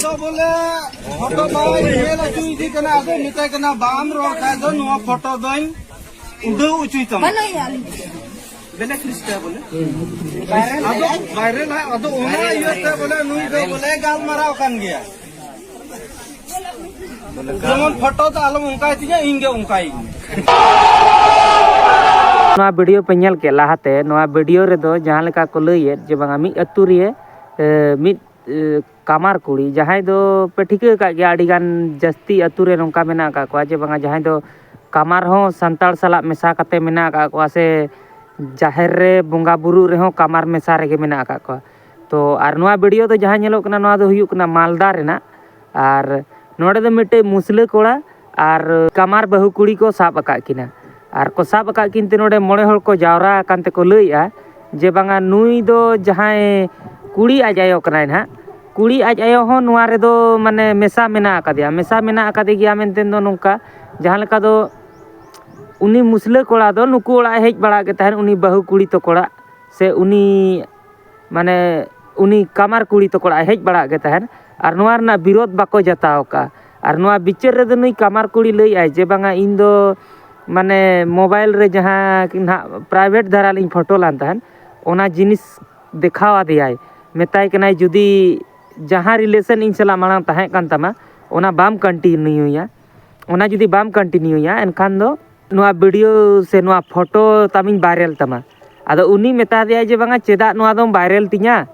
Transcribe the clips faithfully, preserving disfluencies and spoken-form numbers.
ᱫᱚ ᱵᱚᱞᱮ ᱯᱷᱳᱴᱳ ᱵᱟᱭ ᱧᱮᱞ ᱦᱚᱪᱚᱭᱮᱫᱮ ᱠᱟᱱᱟ, ᱟᱫᱚ ᱢᱮᱛᱟᱭ ᱠᱟᱱᱟ, "ᱵᱟᱢ ᱨᱚᱲ ᱠᱷᱟᱡ ᱫᱚ ᱱᱚᱣᱟ ᱯᱷᱳᱴᱳ ᱫᱚᱧ ᱩᱰᱟᱹᱣ ᱦᱚᱪᱚᱭ ᱛᱟᱢᱟ᱾" ᱵᱟᱹᱱᱩᱭᱟ ᱟᱹᱞᱤᱧ ᱴᱷᱮᱱ᱾ ᱵᱮᱞᱮ ᱠᱷᱨᱤᱥᱴᱟ ᱵᱚᱞᱮ᱾ ᱟᱫᱚ ᱵᱷᱟᱭᱨᱟᱞ ᱦᱟᱭ, ᱟᱫᱚ ᱚᱱᱟ ᱤᱭᱟᱹᱛᱮ ᱵᱚᱞᱮ ᱱᱩᱭ ᱫᱚ ᱵᱚᱞᱮ ᱜᱟᱞᱢᱟᱨᱟᱣ ᱠᱟᱱ ᱜᱮᱭᱟ᱾ ᱡᱮᱢᱚᱱ ᱯᱷᱳᱴᱳ ᱫᱚ ᱟᱞᱚᱢ ᱚᱱᱠᱟᱭ ᱛᱤᱧᱟ, ᱤᱧ ᱜᱮ ᱚᱱᱠᱟᱭᱤᱧ ᱢᱮ᱾ ᱱᱚᱣᱟ ᱵᱷᱤᱰᱤᱭᱳ ᱯᱮ ᱧᱮᱞ ᱠᱮᱫ ᱞᱟᱦᱟᱛᱮ, ᱱᱚᱣᱟ ᱵᱷᱤᱰᱤᱭᱳ ᱨᱮᱫᱚ ᱡᱟᱦᱟᱸ ᱞᱮᱠᱟ ᱠᱚ ᱞᱟᱹᱭᱮᱫ ᱡᱮ ᱵᱟᱝᱟ ᱢᱤᱫ ᱟᱹᱛᱩ ᱨᱮ, ᱮ, ᱢᱤᱫ, ᱮ, ᱠᱟᱢᱟᱨ ᱠᱩᱲᱤ, ᱡᱟᱦᱟᱸᱭ ᱫᱚ ᱯᱮ ᱴᱷᱤᱠᱟᱹ ᱟᱠᱟᱫ ᱜᱮᱭᱟ, ᱟᱹᱰᱤ ᱜᱟᱱ ᱡᱟᱹᱥᱛᱤ ᱟᱹᱛᱩ ᱨᱮ ᱱᱚᱝᱠᱟ ᱢᱮᱱᱟᱜ ᱟᱠᱟᱫ ᱠᱚᱣᱟ ᱡᱮ ᱵᱟᱝᱟ ᱡᱟᱦᱟᱸᱭ ᱫᱚ ᱠᱟᱢᱟᱨ ᱦᱚᱸ ᱥᱟᱱᱛᱟᱲ ᱥᱟᱞᱟᱜ ᱢᱮᱥᱟ ᱠᱟᱛᱮ ᱢᱮᱱᱟᱜ ᱟᱠᱟᱫ ᱠᱚᱣᱟ, ᱥᱮ ᱡᱟᱦᱮᱨ ᱨᱮ ᱵᱚᱸᱜᱟ ᱵᱩᱨᱩᱜ ᱨᱮᱦᱚᱸ ᱠᱟᱢᱟᱨ ᱢᱮᱥᱟ ᱨᱮᱜᱮ ᱢᱮᱱᱟᱜ ᱟᱠᱟᱫ ᱠᱚᱣᱟ᱾ ᱛᱚ ᱟᱨ ᱱᱚᱣᱟ ᱵᱷᱤᱰᱤᱭᱳ ᱫᱚ ᱡᱟᱦᱟᱸ ᱧᱮᱞᱚᱜ ᱠᱟᱱᱟ, ᱱᱚᱣᱟ ᱫᱚ ᱦᱩᱭᱩᱜ ᱠᱟᱱᱟ ᱢᱟᱞᱫᱟ ᱨᱮᱱᱟᱜ᱾ ᱟᱨ ᱱᱚᱰᱮ ᱫᱚ ᱢᱤᱫᱴᱮᱡ ᱢᱩᱥᱞᱟᱹ ᱠᱚᱲᱟ ᱟᱨ ᱠᱟᱢᱟᱨ ᱵᱟᱹᱦᱩ ᱠᱩᱲᱤ ᱠᱚ ᱥᱟᱵ ᱟᱠᱟᱫ ᱠᱤᱱᱟ᱾ ᱟᱨ ᱠᱚ ᱥᱟᱵ ᱟᱠᱟᱫ ᱠᱤᱱ ᱛᱮ ᱱᱚᱰᱮ ᱢᱚᱬᱮ ᱦᱚᱲ ᱠᱚ ᱡᱟᱣᱨᱟ ᱟᱠᱟᱱ ᱛᱮᱠᱚ ᱞᱟᱹᱭᱮᱜᱼᱟ ᱡᱮ ᱵᱟᱝᱟ ᱱᱩᱭ ᱫᱚ ᱡᱟᱦᱟᱸᱭ ᱠᱩᱲᱤ ᱟᱡ ᱟᱭᱳ ᱠᱟᱱᱟᱭ ᱱᱟᱦᱟᱜ, ᱠᱩᱲᱤ ᱟᱡ ᱟᱭᱳ ᱦᱚᱸ ᱱᱚᱣᱟ ᱨᱮᱫᱚ ᱢᱟᱱᱮ ᱢᱮᱥᱟ ᱢᱮᱱᱟᱜ ᱟᱠᱟᱫᱮᱭᱟ, ᱢᱮᱥᱟ ᱢᱮᱱᱟᱜ ᱟᱠᱟᱫᱮ ᱜᱮᱭᱟ ᱢᱮᱱᱛᱮ ᱫᱚ ᱱᱚᱝᱠᱟ, ᱡᱟᱦᱟᱸ ᱞᱮᱠᱟ ᱫᱚ ᱩᱱᱤ ᱢᱩᱥᱞᱟᱹ ᱠᱚᱲᱟ ᱫᱚ ᱱᱩᱠᱩ ᱚᱲᱟᱜ ᱮ ᱦᱮᱡ ᱵᱟᱲᱟᱜ ᱜᱮ ᱛᱟᱦᱮᱸᱫ, ᱩᱱᱤ ᱵᱟᱹᱦᱩ ᱠᱩᱲᱤ ᱛᱟᱠᱚ ᱚᱲᱟᱜ, ᱥᱮ ᱩᱱᱤ ᱢᱟᱱᱮ ᱩᱱᱤ ᱠᱟᱢᱟᱨ ᱠᱩᱲᱤ ᱛᱟᱠᱚ ᱚᱲᱟᱜ ᱮ ᱦᱮᱡ ᱵᱟᱲᱟᱜ ᱜᱮ ᱛᱟᱦᱮᱸᱫ, ᱟᱨ ᱱᱚᱣᱟ ᱨᱮᱱᱟᱜ ᱵᱤᱨᱳᱫᱷ ᱵᱟᱠᱚ ᱡᱟᱛᱟᱣ ᱠᱟᱜᱼᱟ᱾ ᱟᱨ ᱱᱚᱣᱟ ᱵᱤᱪᱟᱹᱨ ᱨᱮᱫᱚ ᱱᱩᱭ ᱠᱟᱢᱟᱨ ᱠᱩᱲᱤ ᱞᱟᱹᱭᱮᱜᱼᱟᱭ ᱡᱮ ᱵᱟᱝᱟ ᱤᱧ ᱫᱚ ᱢᱟᱱᱮ ᱢᱳᱵᱟᱭᱤᱞ ᱨᱮ ᱡᱟᱦᱟᱸ ᱱᱟᱦᱟᱜ ᱯᱨᱟᱭᱵᱷᱮᱴ ᱫᱷᱟᱨᱟ ᱞᱤᱧ ᱯᱷᱳᱴᱳ ᱞᱮᱱ ᱛᱟᱦᱮᱸᱫ, ᱚᱱᱟ ᱡᱤᱱᱤᱥ ᱫᱮᱠᱷᱟᱣ ᱟᱫᱮᱭᱟᱭ, ᱢᱮᱛᱟᱭ ᱠᱟᱱᱟᱭ ᱡᱩᱫᱤ ᱡᱟᱦᱟᱸ ᱨᱤᱞᱮᱥᱚᱱ ᱤᱧ ᱥᱟᱞᱟᱜ ᱢᱟᱲᱟᱝ ᱛᱟᱦᱮᱸ ᱠᱟᱱ ᱛᱟᱢᱟ, ᱚᱱᱟ ᱵᱟᱢ ᱠᱚᱱᱴᱤᱱᱤᱭᱩᱭᱟ, ᱚᱱᱟ ᱡᱩᱫᱤ ᱵᱟᱢ ᱠᱚᱱᱴᱤᱱᱤᱭᱩᱭᱟ, ᱮᱱᱠᱷᱟᱱ ᱫᱚ ᱱᱚᱣᱟ ᱵᱷᱤᱰᱤᱭᱳ ᱥᱮ ᱱᱚᱣᱟ ᱯᱷᱳᱴᱳ ᱛᱟᱢᱤᱧ ᱵᱷᱟᱭᱨᱟᱞ ᱛᱟᱢᱟ᱾ ᱟᱫᱚ ᱩᱱᱤ ᱢᱮᱛᱟ ᱫᱮᱭᱟᱭ ᱡᱮ ᱵᱟᱝᱟ, ᱪᱮᱫᱟᱜ ᱱᱚᱣᱟ ᱫᱚᱢ ᱵᱷᱟᱭᱨᱟᱞ ᱛᱤᱧᱟ?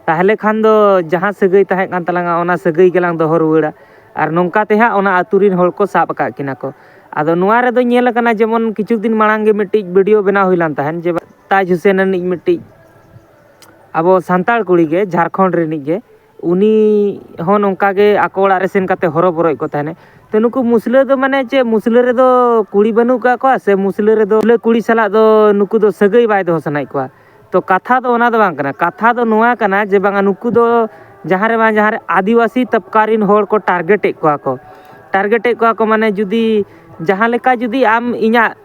ᱛᱟᱦᱚᱞᱮ ᱠᱷᱟᱱ ᱫᱚ ᱡᱟᱦᱟᱸ ᱥᱟᱹᱜᱟᱹᱭ ᱛᱟᱦᱮᱸ ᱠᱟᱱ ᱛᱟᱞᱟᱝᱟ, ᱚᱱᱟ ᱥᱟᱹᱜᱟᱹᱭ ᱜᱮᱞᱟᱝ ᱫᱚᱦᱚ ᱨᱩᱣᱟᱹᱲᱟ᱾ ᱟᱨ ᱱᱚᱝᱠᱟ ᱛᱮ ᱦᱟᱸᱜ ᱚᱱᱟ ᱟᱹᱛᱩ ᱨᱤᱱ ᱦᱚᱲ ᱠᱚ ᱥᱟᱵ ᱟᱠᱟᱫ ᱠᱤᱱᱟ ᱠᱚ᱾ ᱟᱫᱚ ᱱᱚᱣᱟ ᱨᱮᱫᱚ ᱧᱮᱞ ᱟᱠᱟᱱᱟ, ᱡᱮᱢᱚᱱ ᱠᱤᱪᱷᱩ ᱫᱤᱱ ᱢᱟᱲᱟᱝ ᱜᱮ ᱢᱤᱫᱴᱤᱡ ᱵᱷᱤᱰᱤᱭᱳ ᱵᱮᱱᱟᱣ ᱦᱩᱭ ᱞᱮᱱ ᱛᱟᱦᱮᱸᱫ, ᱡᱮ ᱛᱟᱡᱽ ᱦᱩᱥᱮᱱ ᱨᱤᱱᱤᱡ ᱢᱤᱫᱴᱤᱡ ᱟᱵᱚ ᱥᱟᱱᱛᱟᱲ ᱠᱩᱲᱤ ᱜᱮ, ᱡᱷᱟᱲᱠᱷᱚᱸᱰ ᱨᱤᱱᱤᱡ ᱜᱮ, ᱩᱱᱤ ᱦᱚᱸ ᱱᱚᱝᱠᱟ ᱜᱮ ᱟᱠᱚ ᱚᱲᱟᱜ ᱨᱮ ᱥᱮᱱ ᱠᱟᱛᱮ ᱦᱚᱨᱚᱵᱚᱨᱚᱭᱮᱫ ᱠᱚ ᱛᱟᱦᱮᱱᱮ᱾ ᱛᱚ ᱱᱩᱠᱩ ᱢᱩᱥᱞᱟᱹ ᱫᱚ ᱢᱟᱱᱮ ᱪᱮᱫ, ᱢᱩᱥᱞᱟᱹ ᱨᱮᱫᱚ ᱠᱩᱲᱤ ᱵᱟᱹᱱᱩᱜ ᱠᱟᱜ ᱠᱚᱣᱟ ᱥᱮ ᱢᱩᱥᱞᱟᱹ ᱨᱮᱫᱚ, ᱢᱩᱥᱞᱟᱹ ᱠᱩᱲᱤ ᱥᱟᱞᱟᱜ ᱫᱚ ᱱᱩᱠᱩ ᱫᱚ ᱥᱟᱹᱜᱟᱹᱭ ᱵᱟᱭ ᱫᱚᱦᱚ ᱥᱟᱱᱟᱭᱮᱫ ᱠᱚᱣᱟ? ᱛᱚ ᱠᱟᱛᱷᱟ ᱫᱚ ᱚᱱᱟ ᱫᱚ ᱵᱟᱝ ᱠᱟᱱᱟ, ᱠᱟᱛᱷᱟ ᱫᱚ ᱱᱚᱣᱟ ᱠᱟᱱᱟ ᱡᱮ ᱵᱟᱝᱟ ᱱᱩᱠᱩ ᱫᱚ ᱡᱟᱦᱟᱸ ᱨᱮ ᱵᱟᱝ ᱡᱟᱦᱟᱸ ᱨᱮ ᱟᱹᱫᱤᱵᱟᱹᱥᱤ ᱛᱟᱵᱠᱟ ᱨᱤᱱ ᱦᱚᱲ ᱠᱚ ᱴᱟᱨᱜᱮᱴᱮᱫ ᱠᱚᱣᱟ ᱠᱚ, ᱴᱟᱨᱜᱮᱴᱮᱫ ᱠᱚᱣᱟ ᱠᱚ, ᱢᱟᱱᱮ ᱡᱩᱫᱤ ᱡᱟᱦᱟᱸ ᱞᱮᱠᱟ ᱡᱩᱫᱤ ᱟᱢ ᱤᱧᱟᱹᱜ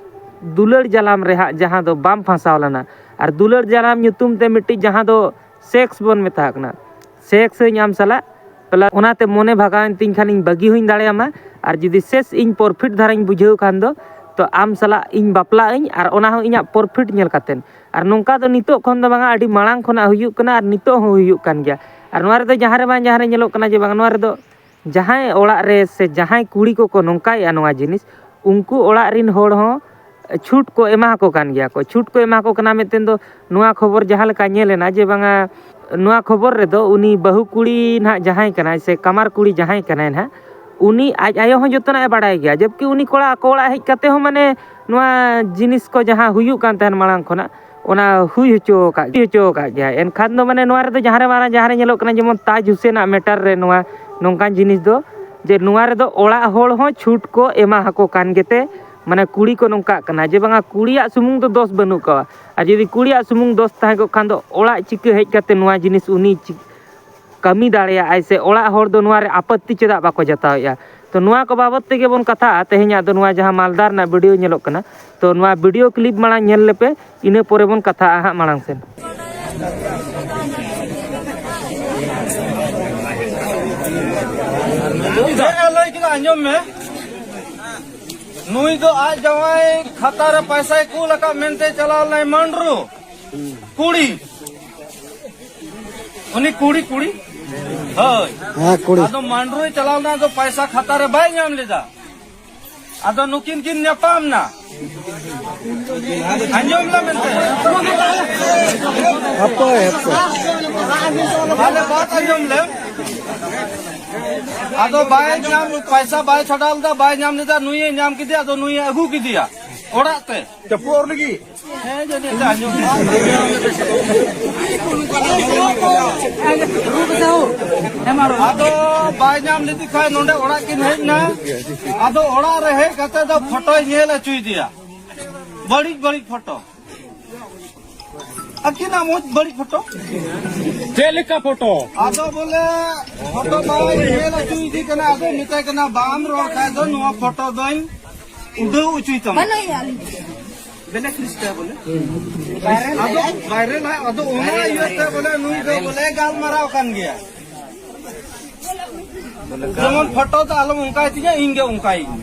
ᱫᱩᱞᱟᱹᱲ ᱡᱟᱞᱟᱢ ᱨᱮ ᱦᱟᱸᱜ ᱡᱟᱦᱟᱸ ᱫᱚ ᱵᱟᱢ ᱯᱷᱟᱸᱥᱟᱣ ᱞᱮᱱᱟ, ᱟᱨ ᱫᱩᱞᱟᱹᱲ ᱡᱟᱞᱟᱢ ᱧᱩᱛᱩᱢ ᱛᱮ ᱢᱤᱫᱴᱤᱡ ᱡᱟᱦᱟᱸ ᱫᱚ ᱥᱮᱠᱥ ᱵᱚᱱ ᱢᱮᱛᱟᱜ ᱠᱟᱱᱟ, ᱥᱮᱠᱥ ᱟᱹᱧ ᱟᱢ ᱥᱟᱞᱟᱜ, ᱛᱟᱦᱞᱮ ᱚᱱᱟᱛᱮ ᱢᱚᱱᱮ ᱵᱷᱟᱜᱟᱣᱮᱱ ᱛᱤᱧ ᱠᱷᱟᱱ ᱤᱧ ᱵᱟᱹᱜᱤ ᱦᱚᱸᱧ ᱫᱟᱲᱮᱭᱟᱢᱟ, ᱟᱨ ᱡᱩᱫᱤ ᱥᱮᱥ ᱤᱧ ᱯᱨᱚᱯᱷᱤᱴ ᱫᱷᱟᱨᱟᱧ ᱵᱩᱡᱷᱟᱹᱣ ᱠᱷᱟᱱ ᱫᱚ, ᱛᱚ ᱟᱢ ᱥᱟᱞᱟᱜ ᱤᱧ ᱵᱟᱯᱞᱟᱜ ᱟᱹᱧ, ᱟᱨ ᱚᱱᱟ ᱦᱚᱸ ᱤᱧᱟᱹᱜ ᱯᱨᱚᱯᱷᱤᱴ ᱧᱮᱞ ᱠᱟᱛᱮᱫ᱾ ᱟᱨ ᱱᱚᱝᱠᱟ ᱫᱚ ᱱᱤᱛᱚᱜ ᱠᱷᱚᱱ ᱫᱚ ᱵᱟᱝᱟ, ᱟᱹᱰᱤ ᱢᱟᱲᱟᱝ ᱠᱷᱚᱱᱟᱜ ᱦᱩᱭᱩᱜ ᱠᱟᱱᱟ ᱟᱨ ᱱᱤᱛᱚᱜ ᱦᱚᱸ ᱦᱩᱭᱩᱜ ᱠᱟᱱ ᱜᱮᱭᱟ᱾ ᱟᱨ ᱱᱚᱣᱟ ᱨᱮᱫᱚ ᱡᱟᱦᱟᱸ ᱨᱮ ᱵᱟᱝ ᱡᱟᱦᱟᱸ ᱨᱮ ᱧᱮᱞᱚᱜ ᱠᱟᱱᱟ ᱡᱮ ᱵᱟᱝ, ᱱᱚᱣᱟ ᱨᱮᱫᱚ ᱡᱟᱦᱟᱸᱭ ᱚᱲᱟᱜ ᱨᱮ ᱥᱮ ᱡᱟᱦᱟᱸᱭ ᱠᱩᱲᱤ ᱠᱚᱠᱚ ᱱᱚᱝᱠᱟᱭᱮᱫᱼᱟ ᱱᱚᱣᱟ ᱡᱤᱱᱤᱥ, ᱩᱱᱠᱩ ᱚᱲᱟᱜ ᱨᱤᱱ ᱦᱚᱲ ᱦᱚᱸ ᱪᱷᱩᱴ ᱠᱚ ᱮᱢᱟ ᱠᱚ ᱠᱟᱱ ᱜᱮᱭᱟ ᱠᱚ᱾ ᱪᱷᱩᱴ ᱠᱚ ᱮᱢᱟ ᱠᱚ ᱠᱟᱱᱟ ᱢᱤᱫᱴᱮᱱ ᱫᱚ, ᱱᱚᱣᱟ ᱠᱷᱚᱵᱚᱨ ᱡᱟᱦᱟᱸ ᱞᱮᱠᱟ ᱧᱮᱞ ᱮᱱᱟ ᱡᱮ ᱵᱟᱝᱟ, ᱱᱚᱣᱟ ᱠᱷᱚᱵᱚᱨ ᱨᱮᱫᱚ ᱩᱱᱤ ᱵᱟᱹᱦᱩ ᱠᱩᱲᱤ ᱱᱟᱦᱟᱜ ᱡᱟᱦᱟᱸᱭ ᱠᱟᱱᱟᱭ ᱥᱮ ᱠᱟᱢᱟᱨ ᱠᱩᱲᱤ ᱡᱟᱦᱟᱸᱭ ᱠᱟᱱᱟᱭ ᱱᱟᱦᱟᱜ, ᱩᱱᱤ ᱟᱡ ᱟᱭᱳ ᱦᱚᱸ ᱡᱚᱛᱚᱱᱟᱜ ᱮ ᱵᱟᱲᱟᱭ ᱜᱮᱭᱟ, ᱡᱚᱵᱠᱤ ᱩᱱᱤ ᱠᱚᱲᱟ ᱟᱠᱚ ᱚᱲᱟᱜ ᱦᱮᱡ ᱠᱟᱛᱮ ᱦᱚᱸ ᱢᱟᱱᱮ ᱱᱚᱣᱟ ᱡᱤᱱᱤᱥ ᱠᱚ ᱡᱟᱦᱟᱸ ᱦᱩᱭᱩᱜ ᱠᱟᱱ ᱛᱟᱦᱮᱱ ᱢᱟᱲᱟᱝ ᱠᱷᱚᱱᱟᱜ, ᱚᱱᱟ ᱦᱩᱭ ᱦᱚᱪᱚ ᱟᱠᱟᱫ, ᱦᱩᱭ ᱦᱚᱪᱚ ᱟᱠᱟᱫ ᱜᱮᱭᱟ᱾ ᱮᱱᱠᱷᱟᱱ ᱫᱚ ᱢᱟᱱᱮ ᱱᱚᱣᱟ ᱨᱮᱫᱚ ᱡᱟᱦᱟᱸ ᱨᱮ ᱢᱟᱨᱟᱝ ᱡᱟᱦᱟᱸ ᱨᱮ ᱧᱮᱞᱚᱜ ᱠᱟᱱᱟ, ᱡᱮᱢᱚᱱ ᱛᱟᱡᱽ ᱦᱩᱥᱮᱱᱟᱜ ᱢᱮᱴᱟᱨ ᱨᱮ ᱱᱚᱣᱟ ᱱᱚᱝᱠᱟᱱ ᱡᱤᱱᱤᱥ ᱫᱚ, ᱡᱮ ᱱᱚᱣᱟ ᱨᱮᱫᱚ ᱚᱲᱟᱜ ᱦᱚᱲ ᱦᱚᱸ ᱪᱷᱩᱴ ᱠᱚ ᱮᱢᱟ ᱟᱠᱚ ᱠᱟᱱ ᱜᱮᱛᱮ, ᱢᱟᱱᱮ ᱠᱩᱲᱤ ᱠᱚ ᱱᱚᱝᱠᱟᱜ ᱠᱟᱱᱟ ᱡᱮ ᱵᱟᱝᱟ, ᱠᱩᱲᱤᱭᱟᱜ ᱥᱩᱢᱩᱝ ᱫᱚ ᱫᱚᱥ ᱵᱟᱹᱱᱩᱜ ᱠᱚᱣᱟ᱾ ᱟᱨ ᱡᱩᱫᱤ ᱠᱩᱲᱤᱭᱟᱜ ᱥᱩᱢᱩᱝ ᱫᱚᱥ ᱛᱟᱦᱮᱸ ᱠᱚᱜ ᱠᱷᱟᱱ ᱫᱚ ᱚᱲᱟᱜ ᱪᱤᱠᱟᱹ ᱦᱮᱡ ᱠᱟᱛᱮ ᱱᱚᱣᱟ ᱡᱤᱱᱤᱥ ᱩᱱᱤ ᱪᱤ-, ᱠᱟᱹᱢᱤ ᱫᱟᱲᱮᱭᱟᱜᱼᱟᱭ ᱥᱮ ᱚᱲᱟᱜ ᱦᱚᱲ ᱫᱚ ᱱᱚᱣᱟ ᱨᱮ ᱟᱯᱚᱛᱛᱤ ᱪᱮᱫᱟᱜ ᱵᱟᱠᱚ ᱡᱟᱛᱟᱣᱮᱫᱼᱟ? ᱛᱚ ᱱᱚᱣᱟ ᱠᱚ ᱵᱟᱵᱚᱛ ᱛᱮᱜᱮ ᱵᱚᱱ ᱠᱟᱛᱷᱟᱜᱼᱟ ᱛᱮᱦᱮᱧᱟᱜ ᱫᱚ, ᱱᱚᱣᱟ ᱡᱟᱦᱟᱸ ᱢᱟᱞᱫᱟ ᱨᱮᱱᱟᱜ ᱵᱷᱤᱰᱤᱭᱳ ᱧᱮᱞᱚᱜ ᱠᱟᱱᱟ᱾ ᱛᱚ ᱱᱚᱣᱟ ᱵᱷᱤᱰᱤᱭᱳ ᱠᱞᱤᱯ ᱢᱟᱲᱟᱝ ᱧᱮᱞ ᱞᱮᱯᱮ, ᱤᱱᱟᱹ ᱯᱚᱨᱮ ᱵᱚᱱ ᱠᱟᱛᱷᱟᱜᱼᱟ ᱦᱟᱸᱜ ᱢᱟᱲᱟᱝ ᱥᱮᱱ᱾ ᱪᱮᱫ ᱮ ᱞᱟᱹᱭ ᱠᱮᱫᱟ ᱟᱸᱡᱚᱢ ᱢᱮ᱾ ᱱᱩᱭ ᱫᱚ ᱟᱡ ᱡᱟᱶᱟᱭ ᱠᱷᱟᱛᱟ ᱨᱮ ᱯᱟᱭᱥᱟᱭ ᱠᱩᱞ ᱟᱠᱟᱫ ᱢᱮᱱᱛᱮ ᱪᱟᱞᱟᱣ ᱞᱮᱱᱟᱭ ᱢᱟᱱᱰᱨᱩ᱾ ᱠᱩᱲᱤ᱾ ᱩᱱᱤ ᱠᱩᱲᱤ, ᱠᱩᱲᱤ? ᱦᱳᱭ᱾ ᱦᱮᱸ, ᱠᱩᱲᱤ᱾ ᱟᱫᱚ ᱢᱟᱱᱰᱨᱩᱭ ᱪᱟᱞᱟᱣ ᱞᱮᱱᱟ, ᱟᱫᱚ ᱯᱟᱭᱥᱟ ᱠᱷᱟᱛᱟ ᱨᱮ ᱵᱟᱭ ᱧᱟᱢ ᱞᱮᱫᱟ᱾ ᱟᱫᱚ ᱱᱩᱠᱤᱱ ᱠᱤᱱ ᱧᱟᱯᱟᱢ ᱱᱟ᱾ ᱟᱸᱡᱚᱢ ᱞᱮ ᱢᱮᱱᱛᱮ᱾ ᱦᱟᱯᱳᱭ, ᱦᱟᱯᱳᱭ᱾ ᱟᱞᱮ ᱵᱟᱛ ᱟᱸᱡᱚᱢ ᱞᱮ᱾ ᱟᱫᱚ ᱵᱟᱭ ᱧᱟᱢ, ᱯᱟᱭᱥᱟ ᱵᱟᱭ ᱪᱷᱟᱰᱟᱣ ᱞᱮᱫᱟ, ᱵᱟᱭ ᱧᱟᱢ ᱞᱮᱫᱟ, ᱱᱩᱭᱮ ᱧᱟᱢ ᱠᱮᱫᱮᱭᱟ, ᱟᱫᱚ ᱱᱩᱭᱮ ᱟᱹᱜᱩ ᱠᱮᱫᱮᱭᱟ ᱚᱲᱟᱜ ᱛᱮ᱾ ᱪᱟᱯᱩ ᱚᱨ ᱞᱟᱹᱜᱤᱫ᱾ ᱦᱮᱸ, ᱡᱟᱹᱱᱤᱡ ᱛᱮ ᱟᱸᱡᱚᱢ᱾ ᱟᱫᱚ ᱵᱟᱭ ᱧᱟᱢ ᱞᱮᱫᱮ ᱠᱷᱟᱱ ᱱᱚᱰᱮ ᱚᱲᱟᱜ ᱠᱤᱱ ᱦᱮᱡ ᱮᱱᱟ᱾ ᱟᱫᱚ ᱚᱲᱟᱜ ᱨᱮ ᱦᱮᱡ ᱠᱟᱛᱮ ᱫᱚ ᱯᱷᱳᱴᱳᱭ ᱧᱮᱞ ᱦᱚᱪᱚᱭᱮᱫᱮᱭᱟ, ᱵᱟᱹᱲᱤᱡ ᱵᱟᱹᱲᱤᱡ ᱯᱷᱳᱴᱳ᱾ ᱟᱹᱠᱤᱱᱟᱜ ᱢᱚᱡᱽ ᱵᱟᱹᱲᱤᱡ ᱯᱷᱳᱴᱳ᱾ ᱪᱮᱫ ᱞᱮᱠᱟ ᱯᱷᱳᱴᱳ? ᱟᱫᱚ ᱵᱚᱞᱮ ᱯᱷᱳᱴᱳ ᱵᱟᱭ ᱧᱮᱞ ᱦᱚᱪᱚᱭᱮᱫᱮ ᱠᱟᱱᱟ, ᱟᱫᱚ ᱢᱮᱛᱟᱭ ᱠᱟᱱᱟ, "ᱵᱟᱢ ᱨᱚᱲ ᱠᱷᱟᱡ ᱫᱚ ᱱᱚᱣᱟ ᱯᱷᱳᱴᱳ ᱫᱚᱧ ᱩᱰᱟᱹᱣ ᱦᱚᱪᱚᱭ ᱛᱟᱢᱟ᱾" ᱵᱟᱹᱱᱩᱭᱟ ᱟᱹᱞᱤᱧ ᱴᱷᱮᱱ᱾ ᱵᱮᱞᱮ ᱠᱨᱤᱥᱴᱟ ᱵᱚᱞᱮ᱾ ᱟᱫᱚ ᱵᱷᱟᱭᱨᱟᱞ ᱟᱭ, ᱟᱫᱚ ᱚᱱᱟ ᱤᱭᱟᱹᱛᱮ ᱵᱚᱞᱮ ᱱᱩᱭ ᱫᱚ ᱵᱚᱞᱮ ᱜᱟᱞᱢᱟᱨᱟᱣ ᱠᱟᱱ ᱜᱮᱭᱟ᱾ ᱡᱮᱢᱚᱱ ᱯᱷᱳᱴᱳ ᱫᱚ ᱟᱞᱚᱢ ᱚᱱᱠᱟᱭ ᱛᱤᱧᱟ, ᱤᱧ ᱜᱮ ᱚᱱᱠᱟᱭ ᱤᱧ᱾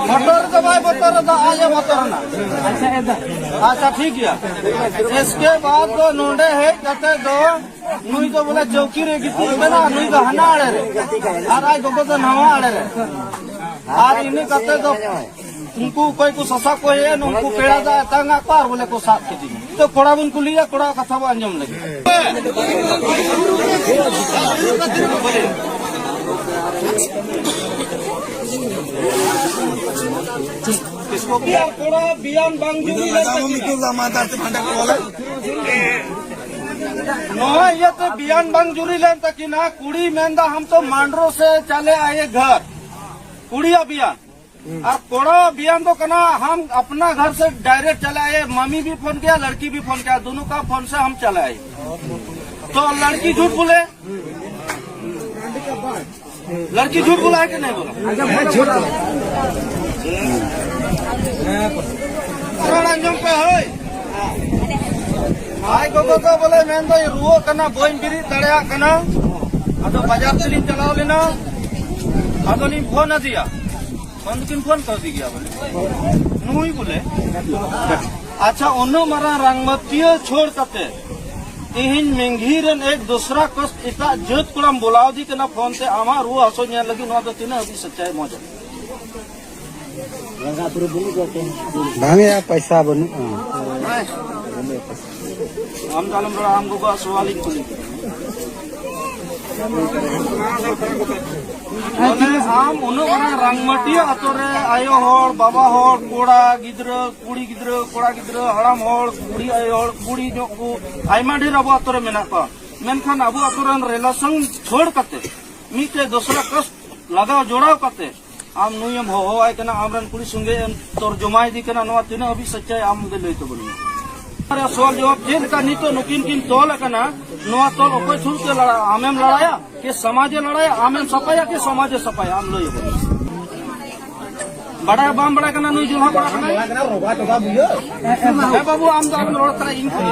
ᱯᱷᱳᱴᱳ ᱨᱮᱫᱚ ᱵᱟᱭ ᱵᱚᱛᱚᱨ ᱮᱫᱟ, ᱟᱡ ᱮ ᱵᱚᱛᱚᱨ ᱮᱱᱟ᱾ ᱟᱪᱪᱷᱟ, ᱴᱷᱤᱠ ᱜᱮᱭᱟ᱾ ᱮᱥᱠᱮ ᱵᱟᱫ ᱫᱚ ᱱᱚᱰᱮ ᱦᱮᱡ ᱠᱟᱛᱮ ᱫᱚ ᱱᱩᱭ ᱫᱚ ᱵᱚᱞᱮ ᱪᱟᱹᱣᱠᱤ ᱨᱮ ᱜᱤᱛᱤᱡ ᱢᱮᱱᱟᱜᱼᱟ, ᱱᱩᱭ ᱫᱚ ᱦᱟᱱᱟ ᱟᱲᱮ ᱨᱮ, ᱟᱨ ᱟᱡ ᱜᱚᱜᱚ ᱫᱚ ᱱᱟᱣᱟ ᱟᱲᱮ ᱨᱮ᱾ ᱟᱨ ᱤᱱᱟᱹ ᱠᱟᱛᱮ ᱫᱚ ᱩᱱᱠᱩ ᱚᱠᱚᱭ ᱠᱚ ᱥᱟᱥᱟ ᱠᱚ ᱦᱮᱡ ᱮᱱ, ᱩᱱᱠᱩ ᱯᱮᱲᱟ ᱫᱟᱜ ᱮ ᱛᱟᱝ ᱟᱫ ᱠᱚᱣᱟ ᱟᱨ ᱵᱚᱞᱮ ᱠᱚ ᱥᱟᱵ ᱠᱮᱫᱮᱭᱟ᱾ ᱛᱚ ᱠᱚᱲᱟ ᱵᱚᱱ ᱠᱩᱞᱤᱭᱟ, ᱠᱚᱲᱟ ᱠᱟᱛᱷᱟ ᱵᱚᱱ ᱟᱸᱡᱚᱢ ᱞᱮᱜᱮ᱾ ᱠᱚᱲᱟ ᱵᱤᱭᱟᱱ ᱵᱟᱝ ᱡᱩᱨᱤ ᱞᱮᱱ ᱛᱟᱹᱠᱤᱱᱟ᱾ ᱱᱚᱣᱟ ᱤᱭᱟᱹᱛᱮ ᱵᱤᱭᱟᱱ ᱵᱟᱝ ᱡᱩᱨᱤ ᱞᱮᱱ ᱛᱟᱹᱠᱤᱱᱟ, ᱠᱩᱲᱤ ᱢᱮᱱᱫᱟ, "ᱦᱟᱢ ᱛᱚ ᱢᱟᱱᱰᱨᱳ ᱥᱮ ᱪᱟᱞᱮ ᱟᱭᱮ ᱜᱷᱟᱨ", ᱠᱩᱲᱤᱭᱟᱜ ᱵᱤᱭᱟᱱ᱾ ᱟᱨ ᱠᱚᱲᱟ ᱵᱤᱭᱟᱱ ᱫᱚ ᱠᱟᱱᱟ, "हम अपना घर से डायरेक्ट चले आए, मम्मी भी फोन किया, लड़की भी फोन किया, दोनों का फोन से हम चले आए।" तो लड़की झूठ बोले, लड़की झूठ बोला है कि नहीं बोला? ᱨᱚᱲ ᱟᱸᱡᱚᱢ ᱯᱮ ᱦᱳᱭ᱾ ᱟᱡ ᱜᱚᱜᱚ ᱫᱚ ᱵᱚᱞᱮ ᱢᱮᱱᱫᱚᱭ ᱨᱩᱣᱟᱹᱜ ᱠᱟᱱᱟ, ᱵᱟᱹᱧ ᱵᱮᱨᱮᱫ ᱫᱟᱲᱮᱭᱟᱜ ᱠᱟᱱᱟ, ᱟᱫᱚ ᱵᱟᱡᱟᱨ ᱛᱮᱞᱤᱧ ᱪᱟᱞᱟᱣ ᱞᱮᱱᱟ, ᱟᱫᱚᱞᱤᱧ ᱯᱷᱳᱱ ᱟᱫᱮᱭᱟ᱾ ᱯᱷᱳᱱ ᱫᱚᱠᱤᱱ ᱯᱷᱳᱱ ᱠᱟᱣᱫᱮ ᱜᱮᱭᱟ ᱵᱚᱞᱮ᱾ ᱱᱩᱭ ᱵᱚᱞᱮ᱾ ᱟᱪᱪᱷᱟ, ᱩᱱᱟᱹᱜ ᱢᱟᱨᱟᱝ ᱨᱟᱝᱢᱟᱹᱛᱤᱭᱟᱹ ᱪᱷᱟᱹᱲ ᱠᱟᱛᱮ ᱛᱮᱦᱮᱧ ᱢᱮᱝᱜᱷᱤ ᱨᱮᱱ ᱮᱠ ᱫᱚᱥᱨᱟ ᱠᱚᱥᱴ ᱮᱴᱟᱜ ᱡᱟᱹᱛ ᱠᱚᱲᱟᱢ ᱵᱚᱞᱟᱣ ᱫᱤ ᱠᱟᱱᱟ ᱯᱷᱳᱱ ᱛᱮ, ᱟᱢᱟᱜ ᱨᱩᱣᱟᱹ ᱦᱟᱹᱥᱩ ᱧᱮᱞ ᱞᱟᱹᱜᱤᱫ᱾ ᱱᱚᱣᱟ ᱫᱚ ᱛᱤᱱᱟᱹᱜ ᱦᱟᱹᱵᱤᱡ ᱥᱟᱪᱟᱭ ᱢᱚᱡᱟ? ᱵᱟᱝᱭᱟ, ᱯᱚᱭᱥᱟ ᱵᱟᱹᱱᱩᱜᱼᱟ᱾ ᱟᱢ ᱫᱚ ᱟᱞᱚᱢ ᱨᱚᱲᱟ, ᱟᱢ ᱜᱚᱜᱚᱣᱟᱜ ᱥᱚᱣᱟᱞᱤᱧ ᱠᱩᱞᱤ ᱠᱮᱫᱟ᱾ ᱢᱟᱱᱮ ᱟᱢ ᱩᱱᱟᱹᱜ ᱢᱟᱨᱟᱝ ᱨᱟᱝᱢᱟᱹᱴᱤᱭᱟᱹ ᱟᱛᱳ ᱨᱮ ᱟᱭᱳ ᱦᱚᱲ, ᱵᱟᱵᱟ ᱦᱚᱲ, ᱠᱚᱲᱟ ᱜᱤᱫᱽᱨᱟᱹ, ᱠᱩᱲᱤ ᱜᱤᱫᱽᱨᱟᱹ, ᱠᱚᱲᱟ ᱜᱤᱫᱽᱨᱟᱹ, ᱦᱟᱲᱟᱢ ᱦᱚᱲ, ᱵᱩᱲᱦᱤ ᱟᱭᱳ ᱦᱚᱲ, ᱵᱩᱲᱦᱤ ᱧᱚᱜ ᱠᱚ ᱟᱭᱢᱟ ᱰᱷᱮᱨ ᱟᱵᱚ ᱟᱛᱳ ᱨᱮ ᱢᱮᱱᱟᱜ ᱠᱚᱣᱟ᱾ ᱢᱮᱱᱠᱷᱟᱱ ᱟᱵᱚ ᱟᱛᱳ ᱨᱮᱱ ᱨᱤᱞᱮᱥᱚᱱ ᱪᱷᱟᱹᱲ ᱠᱟᱛᱮ, ᱢᱤᱫᱴᱮᱡ ᱫᱚᱥᱨᱟ ᱠᱟᱥᱴ ᱞᱟᱜᱟᱣ ᱡᱚᱲᱟᱣ ᱠᱟᱛᱮ ᱟᱢ ᱱᱩᱭᱮᱢ ᱦᱚᱦᱚᱣᱟᱭ ᱠᱟᱱᱟ, ᱟᱢᱨᱮᱱ ᱠᱩᱲᱤ ᱥᱚᱸᱜᱮ ᱮᱢ ᱛᱚᱨᱡᱚᱢᱟᱭ ᱤᱫᱤ ᱠᱟᱱᱟ, ᱱᱚᱣᱟ ᱛᱤᱱᱟᱹᱜ ᱦᱟᱹᱵᱤᱡ ᱥᱟᱪᱟᱭ ᱟᱢ ᱜᱮ ᱞᱟᱹᱭ ᱛᱟᱵᱚᱱ ᱢᱮ᱾ ᱟᱨ ᱥᱚᱣᱟᱞ ᱡᱚᱵᱟᱵ ᱪᱮᱫ ᱞᱮᱠᱟ ᱱᱤᱛᱚᱜ ᱱᱩᱠᱤᱱ ᱠᱤᱱ ᱛᱚᱞ ᱟᱠᱟᱱᱟ, ᱱᱚᱣᱟ ᱛᱚᱞ ᱚᱠᱚᱭ ᱥᱩᱨ ᱛᱮ ᱞᱟᱲᱟᱜᱼᱟ? ᱟᱢᱮᱢ ᱞᱟᱲᱟᱭᱟ ᱠᱤ ᱥᱚᱢᱟᱡᱮ ᱞᱟᱲᱟᱭᱟ? ᱟᱢᱮᱢ ᱥᱟᱯᱷᱟᱭᱟ ᱠᱤ ᱥᱚᱢᱟᱡᱮ ᱥᱟᱯᱷᱟᱭᱟ? ᱟᱢ ᱞᱟᱹᱭ ᱟᱵᱚᱱ ᱢᱮ᱾ ᱵᱟᱲᱟᱭ ᱵᱟᱢ ᱵᱟᱲᱟᱭ ᱠᱟᱱᱟ ᱱᱩᱭ ᱡᱩᱞᱦᱟ ᱠᱚᱲᱟ ᱠᱟᱱᱟᱭ? ᱦᱮᱸ ᱵᱟᱹᱵᱩ, ᱟᱢ ᱫᱚ ᱟᱞᱚᱢ ᱨᱚᱲ ᱠᱟᱱᱟ, ᱤᱧ ᱠᱟᱱᱟ᱾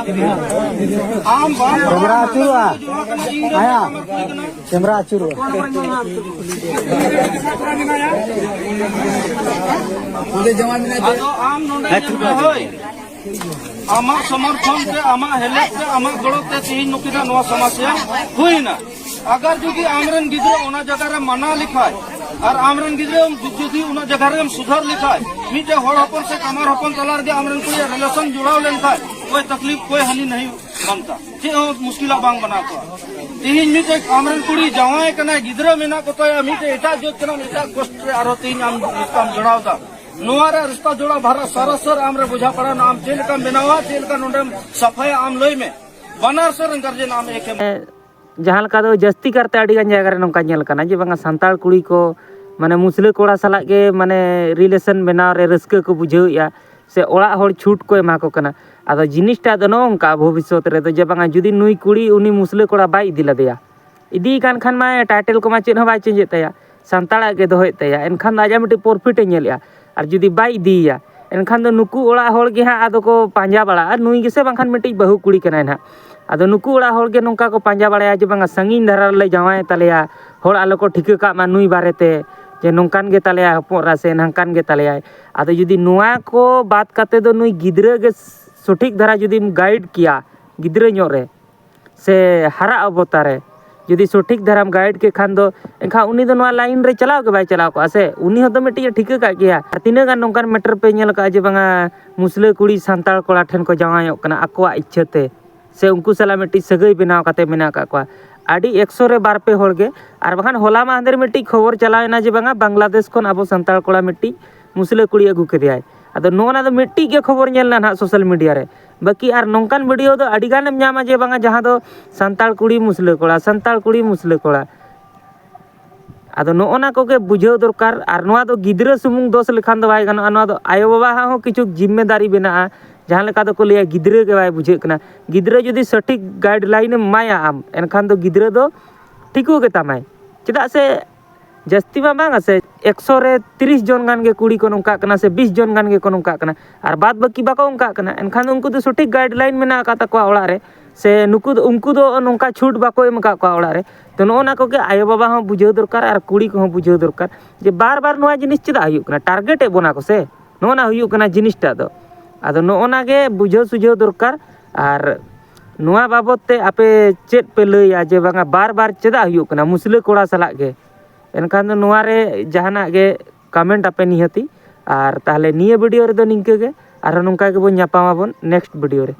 ᱟᱢ ᱵᱟᱢ ᱵᱟᱲᱟᱭ ᱠᱟᱱᱟ ᱱᱩᱭ ᱡᱩᱞᱦᱟ ᱠᱟᱱᱟᱭ, ᱤᱧ ᱨᱮᱱ ᱟᱢᱟᱜ ᱠᱩᱲᱤ ᱠᱟᱱᱟᱭ᱾ ᱠᱮᱢᱨᱟ ᱟᱹᱪᱩᱨᱚᱜᱼᱟ᱾ ᱟᱫᱚ ᱟᱢ ᱱᱚᱰᱮ ᱧᱮᱞ ᱢᱮ, ᱦᱳᱭ, ᱟᱢᱟᱜ ᱥᱚᱢᱚᱨᱛᱷᱚᱱ ᱛᱮ, ᱟᱢᱟᱜ ᱦᱮᱞᱮᱯ ᱛᱮ, ᱟᱢᱟᱜ ᱜᱚᱲᱚ ᱛᱮ ᱛᱮᱦᱮᱧ ᱱᱩᱠᱤᱱᱟᱜ ᱱᱚᱣᱟ ᱥᱚᱢᱟᱥᱭᱟ ᱦᱩᱭᱱᱟ᱾ ᱟᱜᱟᱨ ᱡᱩᱫᱤ ᱟᱢᱨᱮᱱ ᱜᱤᱫᱽᱨᱟᱹ ᱚᱱᱟ ᱡᱟᱭᱜᱟ ᱨᱮ ᱢᱟᱱᱟ ᱞᱮᱠᱷᱟᱡ ᱟᱨ ᱟᱢᱨᱮᱱ ᱜᱤᱫᱽᱨᱟᱹ ᱡᱩᱫᱤ ᱚᱱᱟ ᱡᱟᱭᱜᱟ ᱨᱮᱢ ᱥᱩᱫᱷᱟᱹᱨ ᱞᱮᱠᱷᱟᱡ, ᱢᱤᱫᱴᱮᱡ ᱦᱚᱲ ᱦᱚᱯᱚᱱ ᱥᱮ ᱠᱟᱢᱟᱨ ᱦᱚᱯᱚᱱ ᱛᱟᱞᱟ ᱨᱮᱜᱮ ᱟᱢᱨᱮᱱ ᱠᱩᱲᱤᱭᱟᱜ relation ᱡᱚᱲᱟᱣ ᱞᱮᱱᱠᱷᱟᱡ, ᱠᱚᱭ ᱛᱟᱠᱞᱤᱯ, ᱠᱚᱭ ᱦᱟᱹᱱᱤ ᱱᱟᱹᱦᱤ ᱵᱟᱝ ᱛᱟ, ᱪᱮᱫ ᱦᱚᱸ ᱢᱩᱥᱠᱤᱞᱟᱜ ᱵᱟᱝ ᱵᱮᱱᱟᱣ ᱠᱚᱜᱼᱟ᱾ ᱛᱮᱦᱮᱧ ᱢᱤᱫᱴᱮᱡ ᱟᱢᱨᱮᱱ ᱠᱩᱲᱤ ᱡᱟᱶᱟᱭ ᱠᱟᱱᱟᱭ, ᱜᱤᱫᱽᱨᱟᱹ ᱢᱮᱱᱟᱜ ᱠᱚᱛᱟᱭᱟ, ᱢᱤᱫᱴᱮᱡ ᱮᱴᱟᱜ ᱡᱟᱹᱛ ᱠᱟᱱᱟᱢ, ᱮᱴᱟᱜ caste ᱨᱮ ᱟᱨᱦᱚᱸ ᱛᱮᱦᱮᱧ ᱟᱢ ᱨᱤᱥᱛᱟᱢ ᱡᱚᱲᱟᱣ ᱫᱟ᱾ ᱱᱚᱣᱟ ᱨᱮ ᱨᱤᱥᱛᱟ ᱡᱚᱲᱟᱣ ᱵᱷᱟᱨᱟ ᱥᱟᱨᱟᱥᱟᱨ ᱟᱢ ᱨᱮ ᱵᱩᱡᱷᱟᱹᱣ ᱯᱟᱲᱟᱣᱱᱟ, ᱟᱢ ᱪᱮᱫ ᱞᱮᱠᱟᱢ ᱵᱮᱱᱟᱣᱟ, ᱪᱮᱫ ᱞᱮᱠᱟ ᱱᱚᱰᱮᱢ ᱥᱟᱯᱷᱟᱭᱟ, ᱟᱢ ᱞᱟᱹᱭ ᱢᱮ᱾ ᱵᱟᱱᱟᱨ ᱥᱮᱫ ᱨᱮᱱ guardian ᱟᱢ ᱮᱠᱮᱢ ᱡᱟᱦᱟᱸ ᱞᱮᱠᱟ ᱫᱚ ᱡᱟᱹᱥᱛᱤ ᱠᱟᱨᱛᱮ ᱟᱹᱰᱤ ᱜᱟᱱ ᱡᱟᱭᱜᱟ ᱨᱮ ᱱᱚᱝᱠᱟ ᱧᱮᱞ ᱠᱟᱱᱟ ᱡᱮ ᱵᱟᱝᱟ ᱥᱟᱱᱛᱟᱲ ᱠᱩᱲᱤ ᱠᱚ ᱢᱟᱱᱮ ᱢᱩᱥᱞᱟᱹ ᱠᱚᱲᱟ ᱥᱟᱞᱟᱜ ᱜᱮ ᱢᱟᱱᱮ relation ᱵᱮᱱᱟᱣ ᱨᱮ ᱨᱟᱹᱥᱠᱟᱹ ᱠᱚ ᱵᱩᱡᱷᱟᱹᱣᱮᱫᱼᱟ, ᱥᱮ ᱚᱲᱟᱜ ᱦᱚᱲ ᱪᱷᱩᱴ ᱠᱚ ᱮᱢᱟ ᱠᱚ ᱠᱟᱱᱟ᱾ ᱟᱫᱚ ᱡᱤᱱᱤᱥᱴᱟ ᱫᱚ ᱱᱚᱜᱼᱚ ᱱᱚᱝᱠᱟ ᱵᱷᱚᱵᱤᱥᱥᱚᱛ ᱨᱮᱫᱚ ᱡᱮ ᱵᱟᱝᱟ ᱡᱩᱫᱤ ᱱᱩᱭ ᱠᱩᱲᱤ ᱩᱱᱤ ᱢᱩᱥᱞᱟᱹ ᱠᱚᱲᱟ ᱵᱟᱭ ᱤᱫᱤ ᱞᱮᱫᱮᱭᱟ, ᱤᱫᱤᱭᱮ ᱠᱟᱱ ᱠᱷᱟᱱ ᱢᱟ title ᱠᱚᱢᱟ ᱪᱮᱫ ᱦᱚᱸ ᱵᱟᱭ change ᱮᱫ ᱛᱟᱭᱟ, ᱥᱟᱱᱛᱟᱲᱟᱜ ᱜᱮ ᱫᱚᱦᱚᱭᱮᱫ ᱛᱟᱭᱟ, ᱮᱱᱠᱷᱟᱱ ᱫᱚ ᱟᱡᱟᱜ ᱢᱤᱫᱴᱤᱡ profit ᱮ ᱧᱮᱞᱮᱜᱼᱟ᱾ ᱟᱨ ᱡᱩᱫᱤ ᱵᱟᱭ ᱤᱫᱤᱭᱮᱭᱟ, ᱮᱱᱠᱷᱟᱱ ᱫᱚ ᱱᱩᱠᱩ ᱚᱲᱟᱜ ᱦᱚᱲ ᱜᱮ ᱦᱟᱸᱜ ᱟᱫᱚ ᱠᱚ ᱯᱟᱸᱡᱟ ᱵᱟᱲᱟᱜᱼᱟ, ᱱᱩᱭ ᱜᱮᱥᱮ ᱵᱟᱝᱠᱷᱟᱱ ᱢᱤᱫᱴᱤᱡ ᱵᱟᱹᱦᱩ ᱠᱩᱲᱤ ᱠᱟᱱᱟᱭ ᱱᱟᱦᱟᱜ᱾ ᱟᱫᱚ ᱱᱩᱠᱩ ᱚᱲᱟᱜ ᱦᱚᱲ ᱜᱮ ᱱᱚᱝᱠᱟ ᱠᱚ ᱯᱟᱸᱡᱟ ᱵᱟᱲᱟᱭᱟ ᱡᱮ ᱵᱟᱝᱟ ᱥᱟᱺᱜᱤᱧ ᱫᱷᱟᱨᱟ ᱨᱮᱞᱮ ᱡᱟᱶᱟᱭ ᱛᱟᱞᱮᱭᱟ, ᱦᱚᱲ ᱟᱞᱚ ᱠᱚ ᱴᱷᱤᱠᱟᱹ ᱠᱟᱜ ᱢᱟ ᱱᱩᱭ ᱵᱟᱨᱮᱛᱮ ᱡᱮ ᱱᱚᱝᱠᱟᱱ ᱜᱮ ᱛᱟᱞᱮᱭᱟ ᱦᱚᱯᱚᱱ ᱮᱨᱟ ᱥᱮ ᱱᱚᱝᱠᱟᱱ ᱜᱮ ᱛᱟᱞᱮᱭᱟᱭ᱾ ᱟᱫᱚ ᱡᱩᱫᱤ ᱱᱚᱣᱟ ᱠᱚ ᱵᱟᱫ ᱠᱟᱛᱮ ᱫᱚ ᱱᱩᱭ ᱜᱤᱫᱽᱨᱟᱹ ᱜᱮ ᱥᱚᱴᱷᱤᱠ ᱫᱷᱟᱨᱟ ᱡᱩᱫᱤᱢ guide ᱠᱮᱭᱟ ᱜᱤᱫᱽᱨᱟᱹ ᱧᱚᱜ ᱨᱮ, ᱥᱮ ᱦᱟᱨᱟ ᱚᱵᱚᱛᱟ ᱨᱮ ᱡᱩᱫᱤ ᱥᱚᱴᱷᱤᱠ ᱫᱷᱟᱨᱟᱢ guide ᱠᱮ ᱠᱷᱟᱱ ᱫᱚ, ᱮᱱᱠᱷᱟᱱ ᱩᱱᱤ ᱫᱚ ᱱᱚᱣᱟ line ᱨᱮ ᱪᱟᱞᱟᱣ ᱜᱮ ᱵᱟᱭ ᱪᱟᱞᱟᱣ ᱠᱚᱜᱼᱟ ᱥᱮ᱾ ᱩᱱᱤ ᱦᱚᱸᱛᱚ ᱢᱤᱫᱴᱤᱡ ᱮ ᱴᱷᱤᱠᱟᱹ ᱠᱟᱜ ᱜᱮᱭᱟ᱾ ᱟᱨ ᱛᱤᱱᱟᱹᱜ ᱜᱟᱱ ᱱᱚᱝᱠᱟᱱ matter ᱯᱮ ᱧᱮᱞ ᱠᱟᱜᱼᱟ ᱡᱮ ᱵᱟᱝᱟ ᱢᱩᱥᱞᱟᱹ ᱠᱩᱲᱤ ᱥᱟᱱᱛᱟᱲ ᱠᱚᱲᱟ ᱴᱷᱮᱱ ᱠᱚ ᱡᱟᱶᱟᱭᱚᱜ ᱠᱟᱱᱟ ᱟᱠᱚᱣᱟᱜ ᱤᱪᱪᱷᱟᱹ ᱛᱮ, ᱥᱮ ᱩᱱᱠᱩ ᱥᱟᱞᱟᱜ ᱢᱤᱫᱴᱤᱡ ᱥᱟᱹᱜᱟᱹᱭ ᱵᱮᱱᱟᱣ ᱠᱟᱛᱮ ᱢᱮᱱᱟᱜ ᱠᱟᱜ ᱠᱚᱣᱟ᱾ ᱟᱹᱰᱤ ᱮᱠᱥᱚ ᱨᱮ ᱵᱟᱨ ᱯᱮ ᱦᱚᱲ ᱜᱮ᱾ ᱟᱨ ᱵᱟᱠᱷᱟᱱ ᱦᱚᱞᱟ ᱢᱟᱦᱫᱮᱨ ᱢᱤᱫᱴᱤᱡ ᱠᱷᱚᱵᱚᱨ ᱪᱟᱞᱟᱣ ᱮᱱᱟ ᱡᱮ ᱵᱟᱝᱟ ᱵᱟᱝᱞᱟᱫᱮᱥ ᱠᱷᱚᱱ ᱟᱵᱚ ᱥᱟᱱᱛᱟᱲ ᱠᱚᱲᱟ ᱢᱤᱫᱴᱤᱡ ᱢᱩᱥᱞᱟᱹ ᱠᱩᱲᱤ ᱟᱹᱜᱩ ᱠᱮᱫᱮᱭᱟᱭ᱾ ᱟᱫᱚ ᱱᱚᱜᱼᱚ ᱱᱟ ᱫᱚ ᱢᱤᱫᱴᱤᱡ ᱜᱮ ᱠᱷᱚᱵᱚᱨ ᱧᱮᱞ ᱮᱱᱟ ᱱᱟᱦᱟᱜ social media ᱨᱮ᱾ ᱵᱟᱹᱠᱤ ᱟᱨ ᱱᱚᱝᱠᱟᱱ video ᱫᱚ ᱟᱹᱰᱤ ᱜᱟᱱᱮᱢ ᱧᱟᱢᱟ ᱡᱮ ᱵᱟᱝᱟ ᱡᱟᱦᱟᱸ ᱫᱚ ᱥᱟᱱᱛᱟᱲ ᱠᱩᱲᱤ ᱢᱩᱥᱞᱟᱹ ᱠᱚᱲᱟ, ᱥᱟᱱᱛᱟᱲ ᱠᱩᱲᱤ ᱢᱩᱥᱞᱟᱹ ᱠᱚᱲᱟ᱾ ᱟᱫᱚ ᱱᱚᱜᱼᱚ ᱱᱟ ᱠᱚᱜᱮ ᱵᱩᱡᱷᱟᱹᱣ ᱫᱚᱨᱠᱟᱨ᱾ ᱟᱨ ᱱᱚᱣᱟ ᱫᱚ ᱜᱤᱫᱽᱨᱟᱹ ᱥᱩᱢᱩᱝ ᱫᱳᱥ ᱞᱮᱠᱷᱟᱱ ᱫᱚ ᱵᱟᱭ ᱜᱟᱱᱚᱜᱼᱟ, ᱱᱚᱣᱟ ᱫᱚ ᱟᱭᱳᱼᱵᱟᱵᱟ ᱦᱟᱜ ᱦᱚᱸ ᱠᱤᱪᱷᱩ ᱡᱤᱢᱢᱮᱫᱟᱨᱤ ᱢᱮᱱᱟᱜᱼᱟ᱾ ᱡᱟᱦᱟᱸ ᱞᱮᱠᱟ ᱫᱚᱠᱚ ᱞᱟᱹᱭᱟ ᱜᱤᱫᱽᱨᱟᱹ ᱜᱮ ᱵᱟᱭ ᱵᱩᱡᱷᱟᱹᱜ ᱠᱟᱱᱟ᱾ ᱜᱤᱫᱽᱨᱟᱹ ᱡᱩᱫᱤ ᱥᱚᱴᱷᱤᱠ guideline ᱮᱢ ᱮᱢᱟᱭᱟ ᱟᱢ, ᱮᱱᱠᱷᱟᱱ ᱫᱚ ᱜᱤᱫᱽᱨᱟᱹ ᱫᱚ ᱴᱷᱤᱠᱟᱹ ᱜᱮ ᱛᱟᱢᱟᱭ᱾ ᱪᱮᱫᱟᱜ ᱥᱮ ᱡᱟᱹᱥᱛᱤ ᱢᱟ ᱵᱟᱝᱟ ᱥᱮ, ᱮᱠᱥᱚ ᱨᱮ ᱛᱤᱨᱤᱥ ᱡᱚᱱ ᱜᱟᱱ ᱜᱮ ᱠᱩᱲᱤ ᱠᱚ ᱱᱚᱝᱠᱟᱜ ᱠᱟᱱᱟ ᱥᱮ ᱵᱤᱥ ᱡᱚᱱ ᱜᱟᱱ ᱜᱮᱠᱚ ᱱᱚᱝᱠᱟᱜ ᱠᱟᱱᱟ, ᱟᱨ ᱵᱟᱫ ᱵᱟᱹᱠᱤ ᱵᱟᱠᱚ ᱚᱱᱠᱟᱜ ᱠᱟᱱᱟ, ᱮᱱᱠᱷᱟᱱ ᱫᱚ ᱩᱱᱠᱩ ᱫᱚ ᱥᱚᱴᱷᱤᱠ ᱜᱟᱭᱤᱰ ᱞᱟᱭᱤᱱ ᱢᱮᱱᱟᱜ ᱟᱠᱟᱫ ᱛᱟᱠᱚᱣᱟ ᱚᱲᱟᱜ ᱨᱮ, ᱥᱮ ᱱᱩᱠᱩ ᱫᱚ, ᱩᱱᱠᱩ ᱫᱚ ᱱᱚᱝᱠᱟ ᱪᱷᱩᱴ ᱵᱟᱠᱚ ᱮᱢ ᱟᱠᱟᱫ ᱠᱚᱣᱟ ᱚᱲᱟᱜ ᱨᱮ᱾ ᱛᱚ, ᱱᱚᱜᱼᱚ ᱱᱟ ᱠᱚᱜᱮ ᱟᱭᱳᱼᱵᱟᱵᱟ ᱦᱚᱸ ᱵᱩᱡᱷᱟᱹᱣ ᱫᱚᱨᱠᱟᱨ ᱟᱨ ᱠᱩᱲᱤ ᱠᱚᱦᱚᱸ ᱵᱩᱡᱷᱟᱹᱣ ᱫᱚᱨᱠᱟᱨ ᱡᱮ ᱵᱟᱨ ᱵᱟᱨ ᱱᱚᱣᱟ ᱡᱤᱱᱤᱥ ᱪᱮᱫᱟᱜ ᱦᱩᱭᱩᱜ ᱠᱟᱱᱟ, ᱴᱟᱨᱜᱮᱴ ᱮᱫ ᱵᱚᱱᱟ ᱠᱚ ᱥᱮ, ᱱᱚᱜᱼᱚ ᱱᱟ ᱦᱩᱭᱩᱜ ᱠᱟᱱᱟ ᱡᱤᱱᱤᱥᱴᱟᱜ ᱫᱚ᱾ ᱟᱫᱚ ᱱᱚᱜᱼᱚ ᱱᱟ ᱜᱮ ᱵᱩᱡᱷᱟᱹᱣ ᱥᱩᱡᱷᱟᱹᱣ ᱫᱚᱨᱠᱟᱨ᱾ ᱟᱨ ᱱᱚᱣᱟ ᱵᱟᱵᱚᱫ ᱛᱮ ᱟᱯᱮ ᱪᱮᱫ ᱯᱮ ᱞᱟᱹᱭᱟ ᱡᱮ ᱵᱟᱝᱟ ᱵᱟᱨ ᱵᱟᱨ ᱪᱮᱫᱟᱜ ᱦᱩᱭᱩᱜ ᱠᱟᱱᱟ ᱢᱩᱥᱞᱟᱹ ᱠᱚᱲᱟ ᱥᱟᱞᱟᱜ ᱜᱮ? ᱮᱱᱠᱷᱟᱱ ᱫᱚ ᱱᱚᱣᱟ ᱨᱮ ᱡᱟᱦᱟᱱᱟᱜ ᱜᱮ ᱠᱚᱢᱮᱱᱴ ᱟᱯᱮ ᱱᱤᱦᱟᱹᱛᱤ᱾ ᱟᱨ ᱛᱟᱦᱚᱞᱮ ᱱᱤᱭᱟᱹ ᱵᱷᱤᱰᱤᱭᱳ ᱨᱮᱫᱚ ᱱᱤᱝᱠᱟᱹ ᱜᱮ, ᱟᱨᱦᱚᱸ ᱱᱚᱝᱠᱟ ᱜᱮᱵᱚᱱ ᱧᱟᱯᱟᱢ ᱟᱵᱚᱱ ᱱᱮᱠᱥᱴ ᱵᱷᱤᱰᱤᱭᱳ ᱨᱮ᱾